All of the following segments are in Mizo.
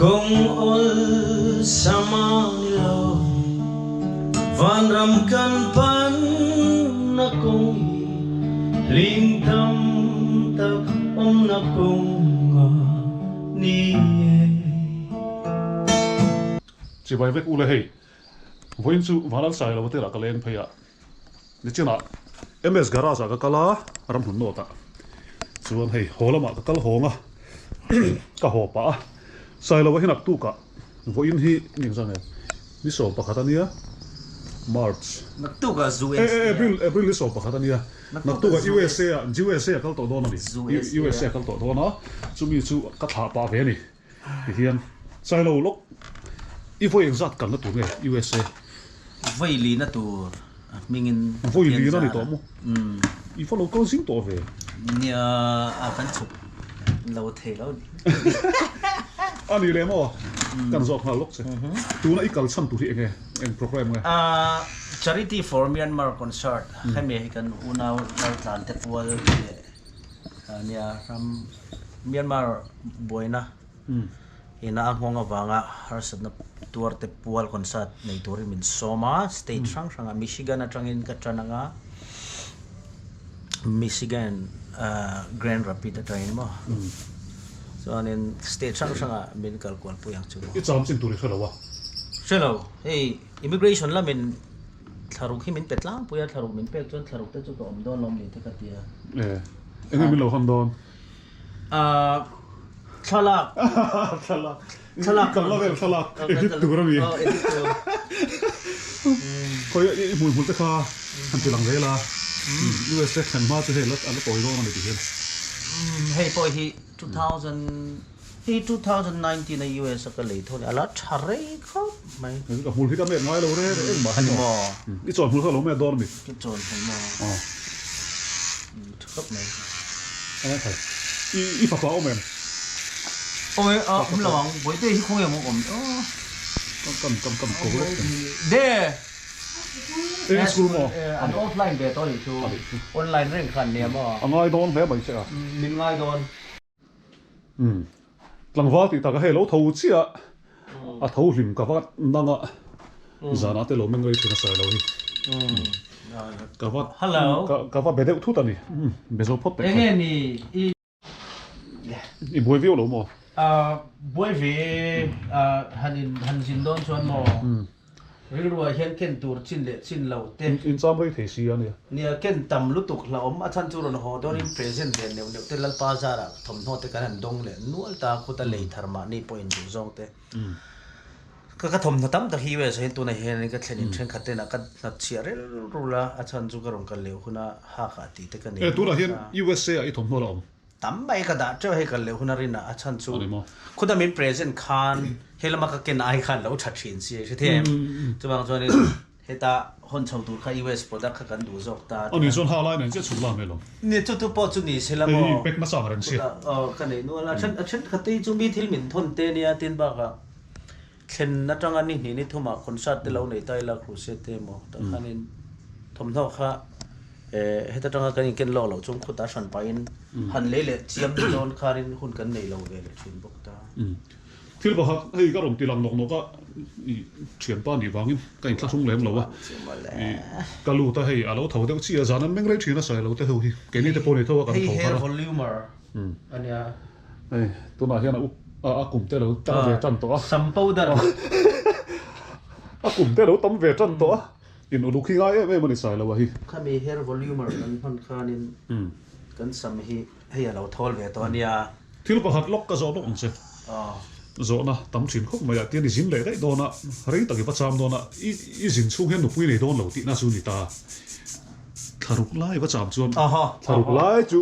Kawng awlsam a ni lo, vanram kan panna kawng hi hlim tam tak awmna kawng a ni e. Chibai vek ule hei, vawiin chu Vanlal Sailo te lah ka leng phei a, nichinah MS Garage ah ka kal a, ramhmun nawt ah chuan hei haw lamah ka kal hawng a, ka haw pah a, Sailo a hi naktuk ah vawiin hi engzah nge ni 11 a nia March Naktuk ah zu eh April April ni 11 a nia naktuk ah USA ah USA a kal tawh dawn a ni USA a kal tawh dawn a chumi chu ka thlah pah ve a ni. Tihian Sailo lawk i vawi engzat kalna tur nge USA? Vawi lina tur a hmingin Vawi lina ni tawh maw? I va lo kal zing tawh ve. Nia a kan chhuk lo thei lo ni. A ni leh maw? Kan zawk nghal lawk che. Tuna i kal chhan tur hi enge? Eng program nge? Charity for Myanmar concert hemi hi kan unau Laltlan te pual leh Nia ram Myanmar buaina ina a nghawng avanga harsatna tuar te pual concert nei turin min sawm a, state hrang hrangah Michigan atangin ka tan anga Michigan Grand Rapid atangin maw chuanin state hrang hrangah min kal kual pui ang chu maw. I cham chin tur i hre lo a? Hre lo, hei immigration lamin Thlaruk hi min pe tlangpui a, thlaruk min pek chuan thlaruk te chu ka awm dawn lawm ni te ka ti a. E, enge min lo hawn dawn? Ahh, thlalak. Thlalak. Thlalak. I kalna vel thlalak edit tur a mi. Aw, edit tur. Khawi i hmui hmul te kha han ti lang zel a. USA thlen hma chu hei a la tawi dawn a ni ti hian. Hei pawh hi 2000. Hi 2019 a US a ka lei tho ni a la tha rei khawp mai. Ka hmul hi ka met ngai lo re re engmah hi maw. I chawn hmul kha lo met dawn a mi? Ka chawn hmul maw. Aw. Tha khawp mai. Eng thei. I i fapa awm em? Awm e, a awm lo ang. Bawihte hi khawnge maw awm aw. Kan kan kan kan ko lek ten. De. Eng school maw? An offline ve tawh a nih chu. Online reng khan nia maw. A ngai dawn hle mai che a. Min ngai dawn. Umm tlangval tih taka hei lo tho chiah a tho hlim ka va nang a zanah te lo meng rei thin a sawi lo hi ka va ka va be deuh thut a ni be zo phawt teh enge ni i i buai viau lo maw buai ve han in han zin dawn chuan maw Rilruah hian ken tur chin leh chin lo te. In cham rei thei si a nia. Nia, ken tam lutuk hlauhawm a chhan chu rawn haw dawnin present ve neuh neuh te Lalpa zarah thawmhnaw te kan han dawng leh nual ta khuta lei thar mahni pawh in duh zawng te. Ka ka thawmhnaw tam tak hi US ah hian tunah hian ka thlen in thenkhat te nah ka hnat chhiah rel rul a, a chhan chu ka rawn kal leh huna hak ah tih te ka nei nual ta. Tunah hian USA ah i thawmhnaw la awm? Tam mai ka dah teuh hei kal leh hun a rin a, a chhan chu khuta min present khan he lama ka ken ai khan lo tha thin si a hre thei em? Chuvang chuanin heta hawn chho tur kha US product kha kan duh zawk ta a tia. Ani chuan ha lai nen chiah chhuk la mai lo. Ni chu tu pawh chu ni se la maw. Hei pack nasa ang reng sia. Khuta aw ka nei nual a, a then khat te hi chu mi thil min thawn te nia tin bakah thlen atanga ni hnih ni thumah concert te lo nei ta ila crusade te emaw tah khanin thawmhnaw kha Heta tanga kan inken lawk loh chuan khutah hran pahin han lei leh chiam ni dawn khanin hun kan nei lo ve leh thin bawk ta. Thil pakhat hei ka rawn ti lang nawk nawk a, i thianpa nih vangin ka inthlahrung lem lo a, i ka lut a hei a lo tho deuh chiah a, zan an meng rei thin a sawi lo te ho hi, keini te pawh ni tho a kan tho har a. Hei hair volumer a nia. Hei tunah hian a up a kum te lo tam ve tan tawh a. Sam powder. A kum te lo tam ve tan tawh a. In uluk hi ngai em em a ni sai lo a hi. Khami hair volumer kan hman khanin kan sam hi hei a lo thawl ve tawh a nia. Thil pakhat lawk ka zawh lawk ang che. Zawhna tam thin khawp mai a, tian i zin leh daih dawn a, rei tak i va cham dawn a, i i zin chhung hian nupui nei dawn lo tihna chu ni ta. Thlaruk lai va cham chuan thlaruk lai chu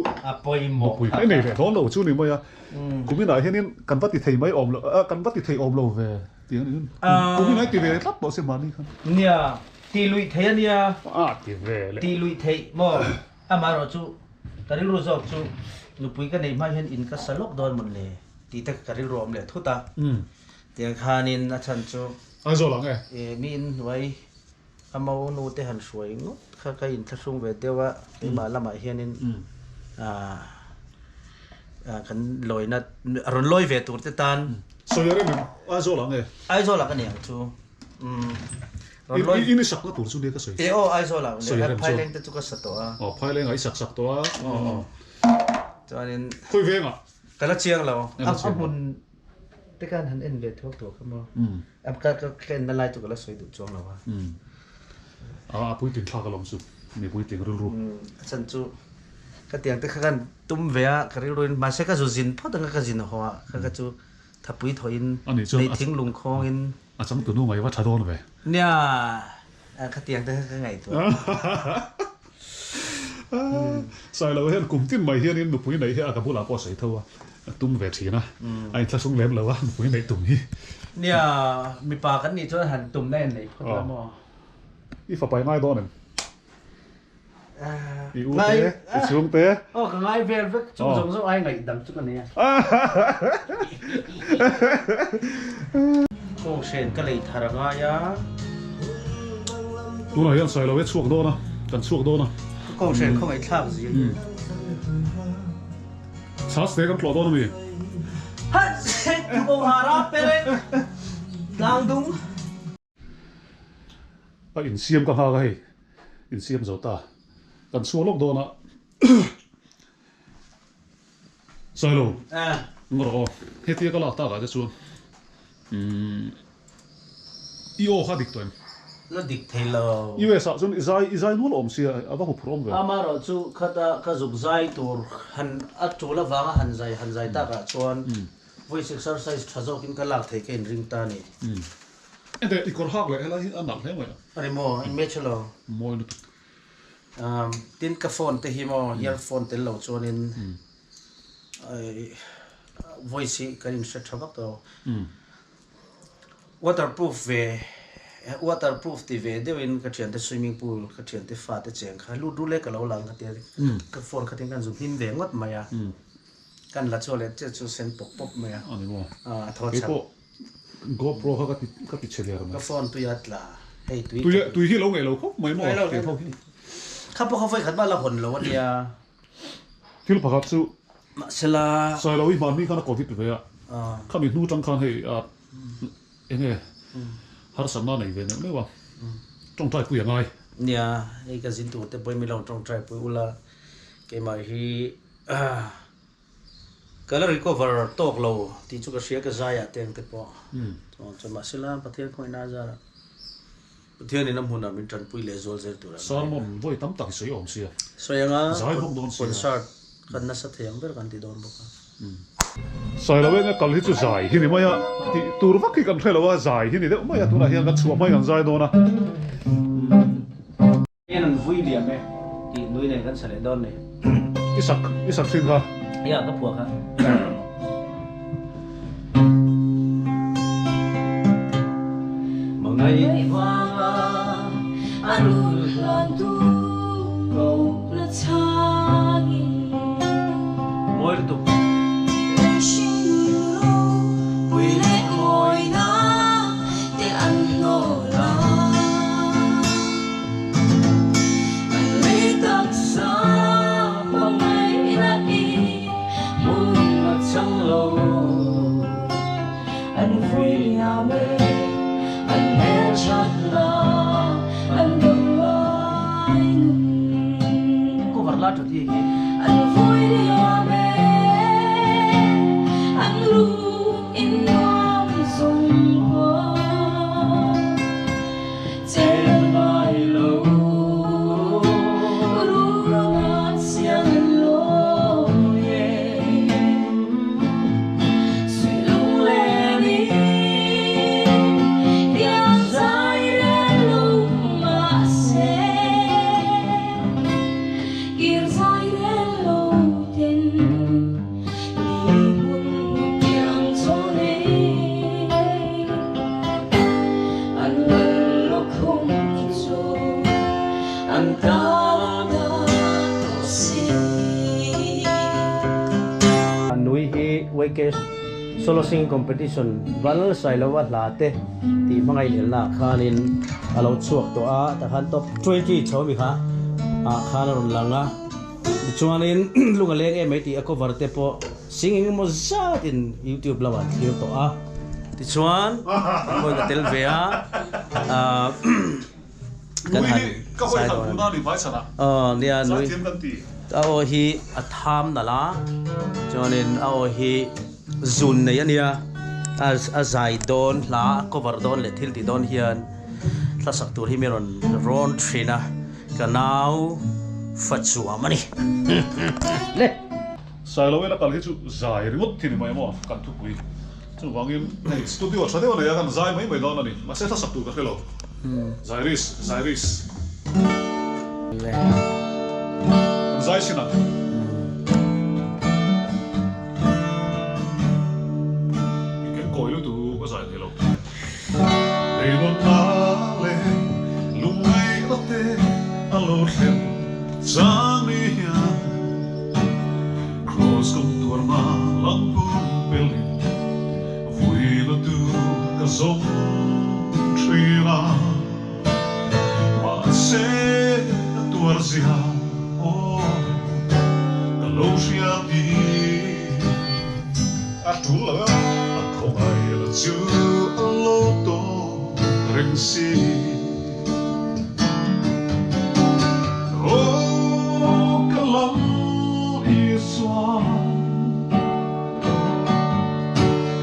nupui kha i nei leh dawn lo chu ni mai a. Kuminah hianin kan va ti thei mai awm lo, kan va ti thei awm lo ve. Ti a ni. Kum in ai ti ve tlat tawh si mahni khan. Nia, ti luih theih a nia. A ti ve le. Ti luih theih maw? Amaherawh chu ka rilru zawk chu nupui ka neih hma hian in ka sa lawk dawn mawn le tih te ka rilru a awm leh thut a. Tiang khanin a chhan chu. Aizawl ang e. Mi in hnuai a mo nu te han hruai ngawt kha ka inthlahrung ve deuh a, keimah lamah hianin kan lawina rawn lawi ve tur te tan. Sawi a rem em? Aizawl ah nge? Aizawl ah ka ni ang chu. Umm. Rawn lawi. In i sakna tur chu nia ka sawi. E aw Aizawl ah. Sawi a rem chu. Phaileng te chu ka sa tawh a. Aw Phaileng ah i sak sak tawh a. Aw aw. Chuanin. Khawi veng ah? Ka la chiang lo. A hmun te khan han en ve thuak thuak kha maw. Ka ka en na lai chu ka la sawi duh chuang lo a. A puitling thlak alawm chu mi puitling rilru. A chhan chu ka tiang te kha khan tum ve a ka rilru in mahse ka zu zin phawt anga ka zin haw a kha kha chu thapui thawh in nei thing lung khawng in. A changtu nu mai va tha dawn ve. Nia ka tiang te kha ka ngaihtuah. Sailo hian kum tin mai hianin nupui neih hi a ka bulah pawh a sawi tho a, a tum ve thin a, a inthlahrung lem lo a nupui neih tum hi. Nia, mipa kan nih chuan han tumna en neih phawt la maw? I fapa i ngai dawn em? I u te, i chhung te? Aw ka ngai vel vek, chung zawng zawng ai ngaihdam chu ka nei a. Kawnghren ka lei thar a ngai a. Tunah hian Sailo hi a chhuak dawn a, kan chhuak dawn a. Ka kawnghren khawngaih thlak zia hi. Chhas te kan tlawh dawn a mi? A insiam ka nghak a hei, insiam zo ta. Kan chhuak lawk dawn a. Sailo, ngaw rawh aw, hetia ka lak takah te chuan i aw kha dik tawh em? La dik thei lo. US ah chuan i zai i zai nual awm sia, a va huphurh awm ve. Amaherawhchu khata ka zuk zai tur han a tul avanga han zai han zai takah chuan voice exercise tha zawkin ka lak thei ka inring ta a ni. Ente i kawr hak leh helai hi a nalh hle mai a. A ni maw? In match alo? Mawi lutuk. Tin ka phone te hi maw earphone tel lo chuanin voice hi kan inhre tha vak lo. Waterproof ve waterproof ti ve deuhin ka thiante swimming pool ka thiante fate cheng kha lut rul e ka lo lang ka tia ka phone khatin kan zu hnim ve ngawt mai a. Kan la chuah leh chiah chu sen pawp pawp mai a. A ni maw? A thaw chak. Keipawh GoPro kha ka ti ka ti chhe der mai. Ka phone tui a tla. Hei tui Tui tui hi lo ngeih lo khawp mai maw? Ngeih lo ngeih lo. Kha pawh kha vawi khat mah la hawn lo a nia. Thil pakhat chu Mahsela Sailo i hmanni khan a covid ve a. Khami hnu tang khan hei a enge harsatna nei ve neuh neuh a. Tawngtai pui a ngai. Nia, hei ka zin tur te pawhin min lo tawngtai pui ula. Keimah hi Ka la recover tawk lo tih chu ka hria ka zaiah te ang te pawh chuan mahsela Pathian khawngaihna a zara Pathianin a hmunah min tanpui leh zual zel tur a ngai. Sermon vawi tam tak i sawi awm sia. Sawi anga concert kan nasa thei ang ber kan ti dawn bawk a. Sawi lo eng a kal hi chu zai hi ni mai a, tih tur vak hi kan hre lo a, zai hi ni deuh mai a, tunah hian kan chhuah hmai kan zai dawn a. Hian an vui liam e tih nui nen kan sa leh dawn ni. I sak i sak thin kha. Ia ka phuah kha. Mangai vanga a nun hlan tu ko na changin. Mawi lutuk. Lei hring nun ropui leh mawina te an hnawl a. An lei taksa hmangaihna i hmun a chang lo. An vui liam e, an hmelthatna an dam lai nun. Cover la tha ti hi. An vui liam e, an ru in nuam zawng pawh. Chen ngai lo runa chiang an lawm e. Suih lunglen in tiang zai rel lo mahse kir zai rel lo ten ni hun hmu tiang chaw nei. An lal lukhum chu an tan a tawh si. Nui hi YK Solo Singing Competition Val Sailova hla te tih hmangaih lelna ah khanin a lo chhuak tawh a, tah khan top 20 chho ami kha ah khan a rawn lang a, tichuanin lung a leng em mai tih a cover te pawh singing emaw zatin YouTube lamah an thlir tawh a. Tichuan khawi ka tel ve a kan han sai dawn a ni. Aw nia nui a aw hi a tham nalh a chuanin a aw hi zun nei a nia a zai dawn hla a cover dawn leh thil tih dawn hian hlasak tur hi mi rawn rawn thin a ka nau fa chuam a ni le. Sailoela kal hi chu zai ringawt thi ni mai maw kan thupui. Chuvangin hei studio tha deuh a nei a kan zai mai mai dawn a ni. Mahse hlasak tur ka hre lo. Zai ris, zai ris. Kan zai chin ang. I ken kawi lutuk a zai thei lo. Leilawnna leh lungngaihna te a lo thlen chang ni hian Kraws kawng tuarna lam pum pelin vuina tu ka zawng thin a. Mahse ka tuar zia aw ka lo hria tih a tul lo a, a khawngaih la chu a lo tawp reng si. Aw ka lam Isua,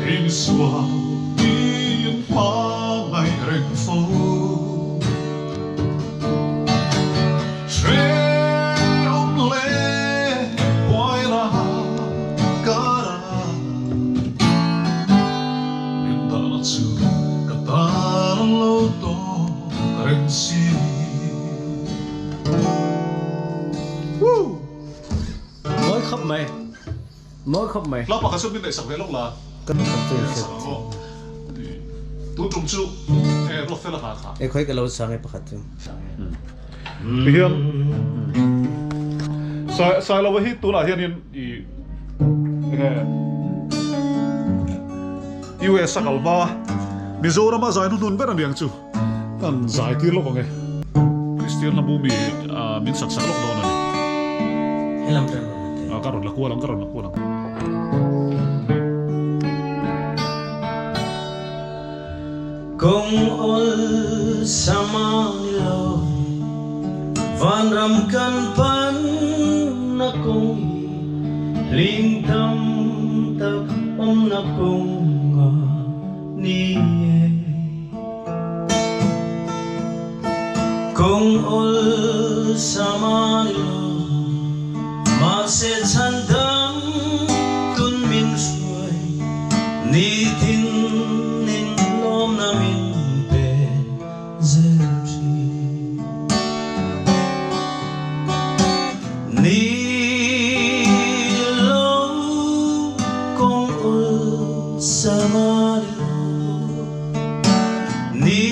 Isua in hmangaih reng fo. Hrehawm leh huaina kara min dahna chu ka tan lo tawp reng si. Mawi khawp mai. Mawi khawp mai. Hla pakhat chu min neihsak ve lawk la. Ka chu in hriat. Tun tum chu e ruat fel a hla kha. E khawi ka lo chang e pakhat chu. Ti hian Sai Sailova hi tunah hianin i enge US a kal hma Mizoram a zai hnuhnun ber a niang chu kan zai tir lawk ang e. Kristian hla mu mi min sak sak lawk dawn a ni. Helam tan rawn la teh. Ka rawn la kual ang ka rawn la kual ang. Kawng awlsam a ni lo vanram kan pan na kawng hi hlim tam tak awmna kawng a ni e. Kawng awlsam a ni lo mahse chhan dang tun min hruai nitin in lawmna min pe zel thin. Ni lo kawng awlsam a ni lo. Ni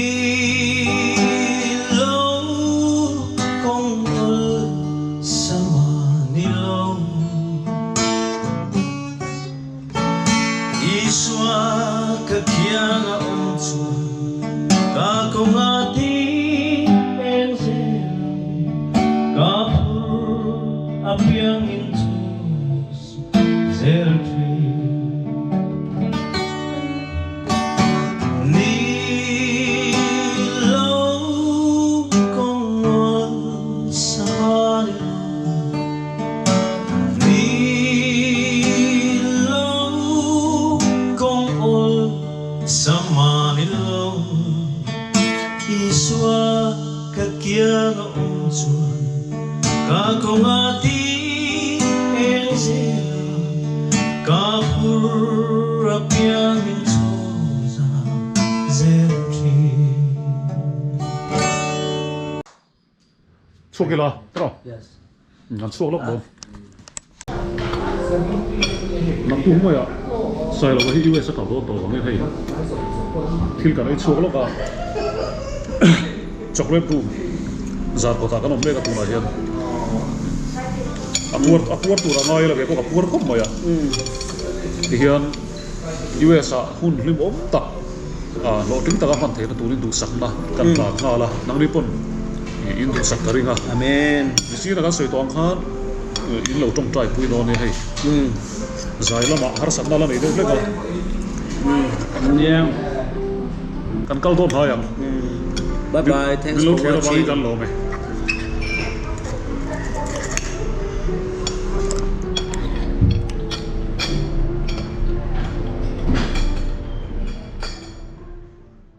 lo kawng awlsam a ni lo. Isua ka khiang a awm chuan ka kawnga ti eng zel ang, ka phur apiangin chus zel thin. Ni lo kawng awlsam a ni lo. Ni lo kawng awlsam a ni lo. Isua ka kiang a awm chuan ka kawnga ti eng zel a, ka phur apiangin chawza zel thin. Chhuak ila tawh. An chhuak lawk dawn. Naktu hmaiah Sailova hi US a kal dawn tawh vangin hei thil kan ei chhuak lawk a. Chocolate room zar kawtah kan awm mek a tunah hian a puar a puar tur a ngai la ve bawk a puar khawp mai a. Tihian US ah hun hlimawm tak hlawhtling taka hman theihna turin duhsakna kan tlan nghal a, nangni pawn in duhsak ka ring a. Amen. Misina kan sawi tawh ang khan in lo tawngtai pui dawn nia hei. Zai lamah harsatna la nei deuh hlek a. Nia. Kan kal dawn hlai ang. Bye bye, thanks for watching. Min lo thlir avangin kan lawm e.